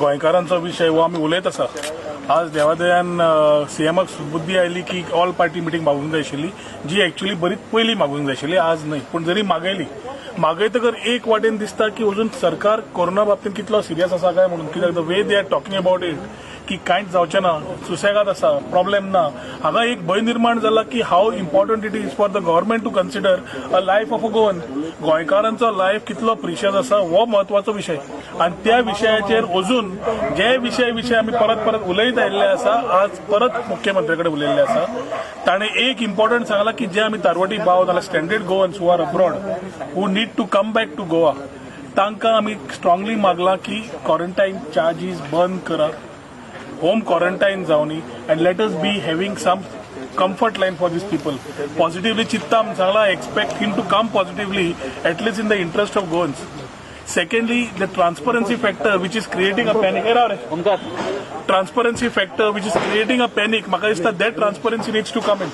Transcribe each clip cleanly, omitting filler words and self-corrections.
गोंयकारांचो विशय हो आमी उलयत आसा. आज देवादयान सीएमाक बुद्धी आयली की ऑल पार्टी मिटींग मागूंक जाय आशिल्ली, जी एक्च्युअली बरीच पयलीं मागूंक जाय आशिल्ली, आज न्हय, पूण जरी मागयली, मागयतकर एक वाटेन दिसता की अजून सरकार कोरोना बाबतींत कितलो सिरियस आसा काय म्हणून. कित्याक the way they are talking about it की कांयच जावचें ना, सुसेगाद आसा, प्रॉब्लेम ना, हांगा एक भंय निर्माण जाला की how important it is for the government to consider a life of a Goan. गोंयकारांचो life कितलो प्रिशियस आसा हो म्हत्वाचो विशय आनी त्या विशयाचेर अजून जे विशय आमी परत परत उलयत आयिल्ले आसा, आज परत मुख्यमंत्र्या कडेन उलयल्ले आसा. ताणें एक इम्पॉर्टंट सांगला की जे आमी तारवटी भाव नाल्यार stranded Goans who are abroad, who need to come back to Goa, तांकां आमी स्ट्रांगली मागलां की क्वॉरंटायन चार्जीस बंद करा, होम क्वारंटाईन जावनी and let us be having some comfort line for these people. Positively चित्ता सांगला, expect him to come positively, at least in the interest of Goans. Secondly, the transparency factor which is creating a panic. Transparency factor which is creating a panic, म्हाका दिसता that transparency needs to come in.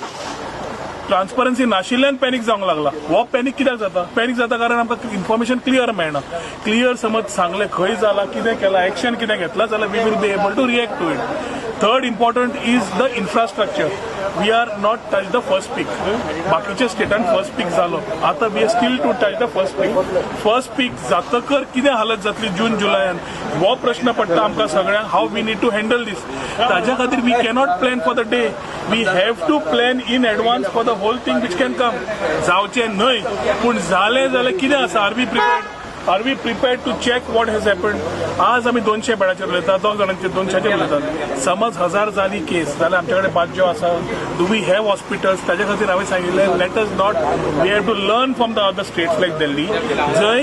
Transparency नाशिल्ल्यान panic जावंक लागला. हो panic कित्याक जाता? Panic जाता कारण आमकां इन्फॉर्मेशन क्लियर मेळना. क्लियर समज सांगलें खंय जाला, कितें केलां, एक्शन कितें घेतलां जाल्यार we will be able to react to it. Third important is the infrastructure. We are not touch the first peak. बाकीच्या स्टेटान फर्स्ट पीक जालो, आतां we are still to touch the first peak. First peak जातकर कितें हालत जातली जून जुलयान, हो प्रश्न पडटा आमकां सगळ्यांक, how we need to handle this. ताज्या खातीर we cannot plan for the day, we have to plan in advance for the whole thing which can come. जावचें न्हय, पूण जालें जाल्यार कितें आसा? Are we prepared? Are we prepared to check what has happen? आज आमी 200 बेडाचेर उलयतात, दोग जाणांचेर 200चेर उलयतात. समज 1000 जाली केस जाल्यार आमचे कडेन बाज्यो आसा? Do we have hospitals? ताजे खातीर हांवें सांगिल्लें, let us not, we have to learn from the other states like Delhi, जंय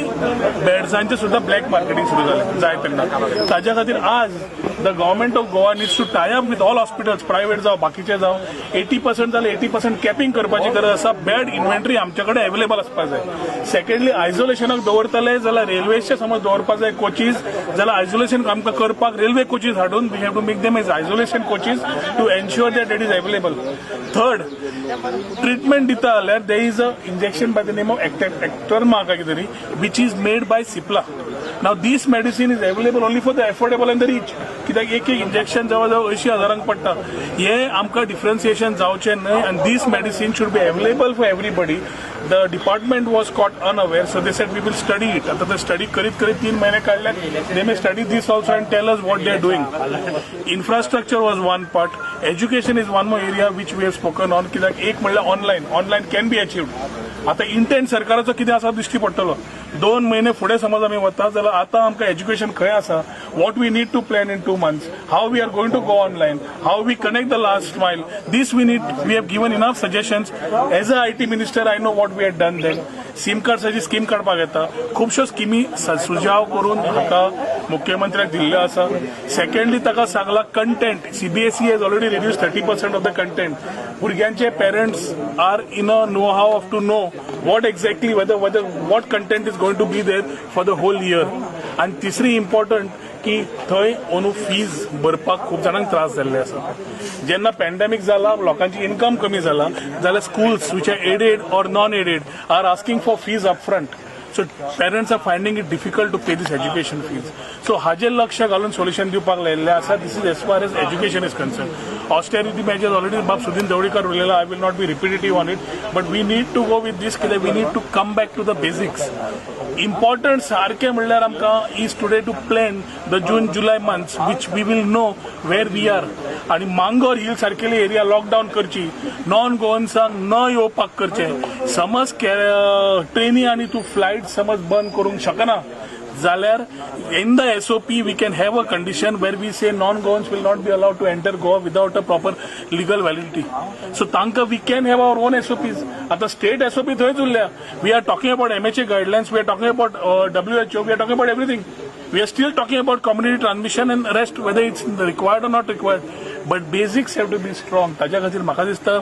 बेड्सांचें सुद्दां ब्लॅक मार्केटींग सुरू जालें जाय तेन्ना. ताज्या खातीर आज the government of Goa needs to tie up with all hospitals, private जावं, बाकीचे जावं. 80% जाल्यार 80% कॅपिंग करपाची गरज आसा. बेड इन्व्हेंटरी आमचे कडेन अवेलेबल आसपाक जाय. सेकंडली, आयसोलेशनाक दवरतले जाल्यार रेल्वेचे समज दवरपाक जाय कोचीज, जाल्यार आयसोलेशन आमकां करपाक रेल्वे कोचीज हाडून we have to make them as isolation coaches to ensure that it is available. Third, treatment दिता जाल्यार there is a injection by the name of Actemra काय कितें तरी, which is made by Cipla. Now this medicine is available only for the affordable and the rich, कित्याक एक एक injection जवळ जवळ 80 हजारांक पडटा. हे आमकां डिफरन्सिएशन जावचें न्हय आनी this medicine should be available for everybody. The department was caught unaware, so they said, "We will study it." आतां ते स्टडी करीत करीत 3 म्हयने काडले. They may study this also and tell us what they are doing. Infrastructure was one part. Education is one more area which we have spoken on, कित्याक एक म्हणल्यार online, online can be achieved. आतां intent सरकाराचो कितें आसा दिश्टी पडटलो. 2 म्हयने फुडें समज आमी वता जाल्यार आतां आमकां एज्युकेशन खंय आसा, what we need to plan in 2 months, how we are going to go online, how we connect the last mile, this we need. We have given enough suggestions. As a IT minister, I know what we had done then. SIM कार्ड्साची scheme काडपाक येता. खुबश्यो स्किमी सुजाव करून हाका मुख्यमंत्र्याक दिल्ल्यो आसा. Secondly, ताका सांगला content, CBSE has already reduce 30% of the content. भुरग्यांचे parents are in a know how of to know what exactly whether what content is going to be there for the whole year. आनी तिसरी important की थंय अंदू fees भरपाक खूब जाणांक त्रास जाल्ले आसा. जेन्ना पॅन्डेमीक जाला, लोकांची इन्कम कमी जाला, जाल्यार schools which are aided or non aided are asking for fees up front, so parents are finding it difficult to pay this education fees. So हाजेर लक्ष घालून सोल्युशन दिवपाक लायिल्लें आसा. This is as far as education is concern. Austerity measures already बाब Sudin Dhavalikar उलयला. I will not be repetitive on it, but we need to go with this, कित्याक we need to come back to the basics. Important सारकें म्हणल्यार आमकां is today to plan the June July months, which we will know where we are. आनी Mangor hill सारकेली area lockdown करची, non गोवन्सांक न येवपाक करचें. समज ट्रेनी आनी तूं फ्लायट समज बंद करूंक शकना जाल्यार in the SOP we can have a condition where we say non Goans will not be allowed to enter Goa without a proper legal validity. So तांकां we can have our own SOPs. आतां state SOP थंयच उरल्या. We are talking about MHA guidelines, we are talking about WHO, we are talking about everything. We are still talking about community transmission and rest, whether it's required or not required, but basics have to be strong. ताच्या खातीर म्हाका दिसता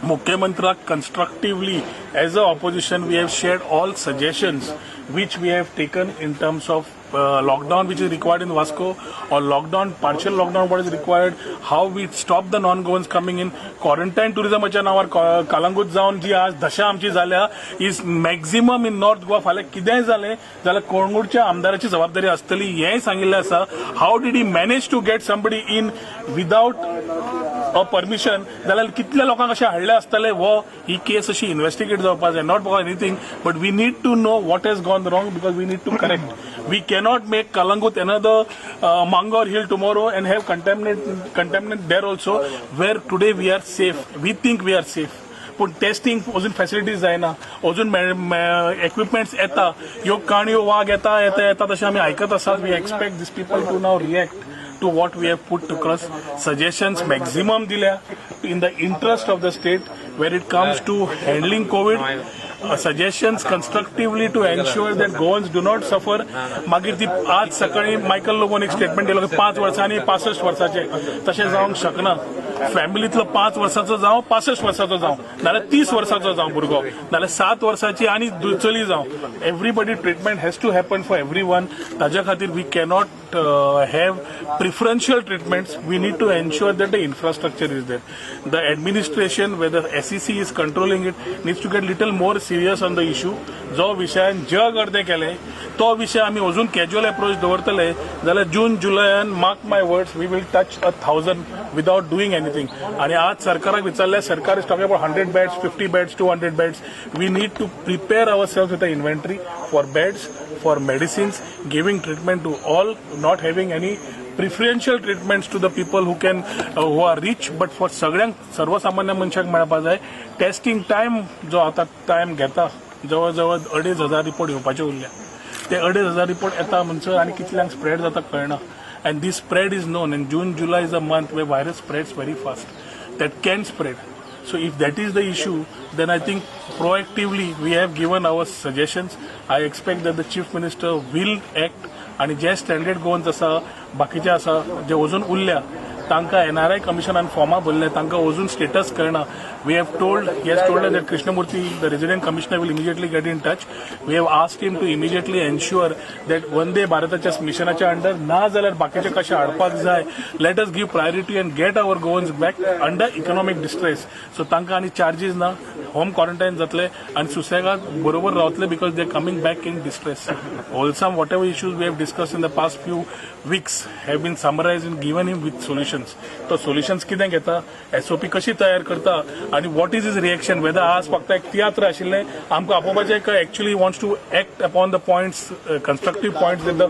मुख्यमंत्र्याक constructively as a opposition we have shared all suggestions which we have taken in terms of lockdown which is required in Vasco or lockdown, partial lockdown, what is required, how we stop the non-Goans coming in, quarantine tourism नावार Calangute जावन जी आज दशा आमची जाल्या is maximum in North Goa. फाल्यां कितेंय जालें जाल्यार कळंगूटच्या आमदाराची जबाबदारी आसतली हेंय सांगिल्लें आसा. How did he manage to get somebody in without a permission? जाल्यार कितल्या लोकांक अशें हाडले आसतले हो ही केस अशी इन्व्हेस्टिगेट जावपाक जाय. Not for anything, but we need to know what has gone wrong because we need to correct. We cannot make Calangute another Mangor Hill tomorrow and have contaminate there also, where today we are safe. We think we are safe. पूण testing अजून facilities जायना, अजून equipments येता, ह्यो काणयो वाग येता येता येता तशें आमी आयकत आसात. We expect these people to now react to what we have put across. Suggestions maximum दिल्या in the interest of the state where it comes to handling COVID, suggestions constructively to ensure that Goans do not suffer. मागीर ती आज सकाळी Michael लोबोन एक statement दिलो की 5 वर्सां आनी 65 वर्साचे, तशें जावंक शकना. फॅमिलीतलो 5 वर्साचो जावं, 65 वर्साचो जावं, नाल्यार 30 वर्साचो जावं भुरगो, नाल्यार 7 वर्साची आनी चली जावं, everybody, treatment has to happen for every one. ताज्या खातीर we cannot have preferential treatments. We need to ensure that the infrastructure is there. The administration, whether SEC is controlling it, needs to get little more serious on the issue. जो विशयान जग अर्दें केलें तो विशय आमी अजून कॅज्युअल अप्रोच दवरतले जाल्यार जून जुलयान, mark my words, we will touch 1,000 without doing anything. आणि आज सरकाराक विचारल्यार सरकार is talking about 100 beds, 50 beds, 200 beds. We need to prepare ourself with a inventory for beds, for medicines, giving treatment to all, not having any preferential treatments to the people who are rich, but for सगळ्यांक, सर्वसामान्य मनशाक मेळपा जाय. Testing time जो आतां time घेता, जवळ जवळ 2500 रिपोर्ट येवपाचे उरल्या. ते 2500 रिपोर्ट येता म्हणसर आनी कितल्यांक स्प्रेड जाता कळना. And this spread is known, and June, July is a month where virus spreads very fast, that can spread. So if that is the issue, then I think proactively we have given our suggestions. I expect that the Chief Minister will act. आणि जे standard Goans आसा, बाकीचे आसा जे अजून उरल्या, तांकां NRI कमिशनान फॉर्मां भरले, तांकां अजून स्टेटस कळना. We have told he has told that Krishnamurthy, the Resident Commissioner, will immediately get in touch. We have asked him to immediately ensure that Vande भारताच्या मिशनाच्या अंडर ना जाल्यार बाकीचे कशे हाडपाक जाय. Let us give priority and get our Goans back under economic distress. So तांकां आनी charges ना, होम क्वॉरंटायन जातले आनी सुसेगाद बरोबर रावतले because they coming back in distress. Wholesome, whatever issues we have discussed in the past few weeks have been summarized and given him with solutions. तो solutions कितें घेता, एसओपी कशी तयार करता आणि what is his reaction, whether आज फक्त एक तियात्र आशिल्लें आमकां आपोवपाचें काय actually wants to act upon the points, constructive points that the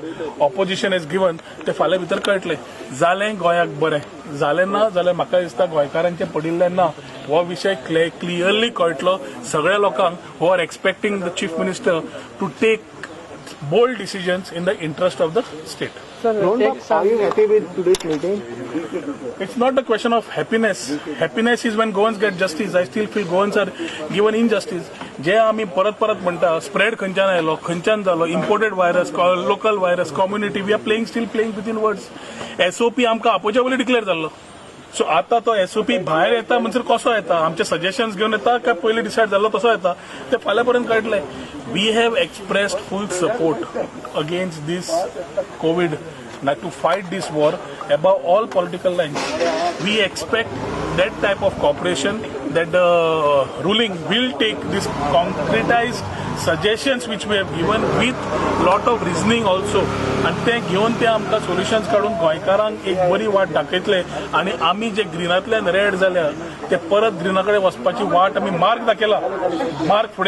opposition has given, ते फाल्यां भितर कळटलें. जालें गोंयाक बरें, जालें ना जाल्यार म्हाका दिसता गोंयकारांचें पडिल्लें ना. हो विशय क्लियरली कळटलो सगळ्या लोकांक who are expecting the Chief Minister to take bold decisions in the interest of the state. Sir, Rohan, take are you happy with today's meeting? It's not the question of happiness. Happiness is when Goans get justice. I still feel Goans are given injustice. जे आमी परत परत म्हणटा, spread खंयच्यान आयलो, खंयच्यान जालो, imported virus, local virus, community, we are playing, still playing within words. SOP आमकां आपोवच्या पयलीं डिक्लेअर जाल्लो. सो आता तो एसओपी भायर येता म्हणसर कसो येता, आमचे सजेशन्स घेवन येता काय पयलीं डिसायड जाल्लो तसो येता, ते फाल्यां पर्यंत कळटलें. We have expressed full support against this COVID, like to fight this war above all political lines. We expect that type of cooperation, that the ruling will take this concretized suggestions which we have given with lot of reasoning also, आणि ते घेवन ते आमकां solutions काडून गोंयकारांक एक बरी वाट दाखयतले आणि आमी जे ग्रीनांतल्यान रेड जाल्या ते परत ग्रीना कडेन वचपाची वाट आमी मार्ग दाखयला, मार्ग फुडें.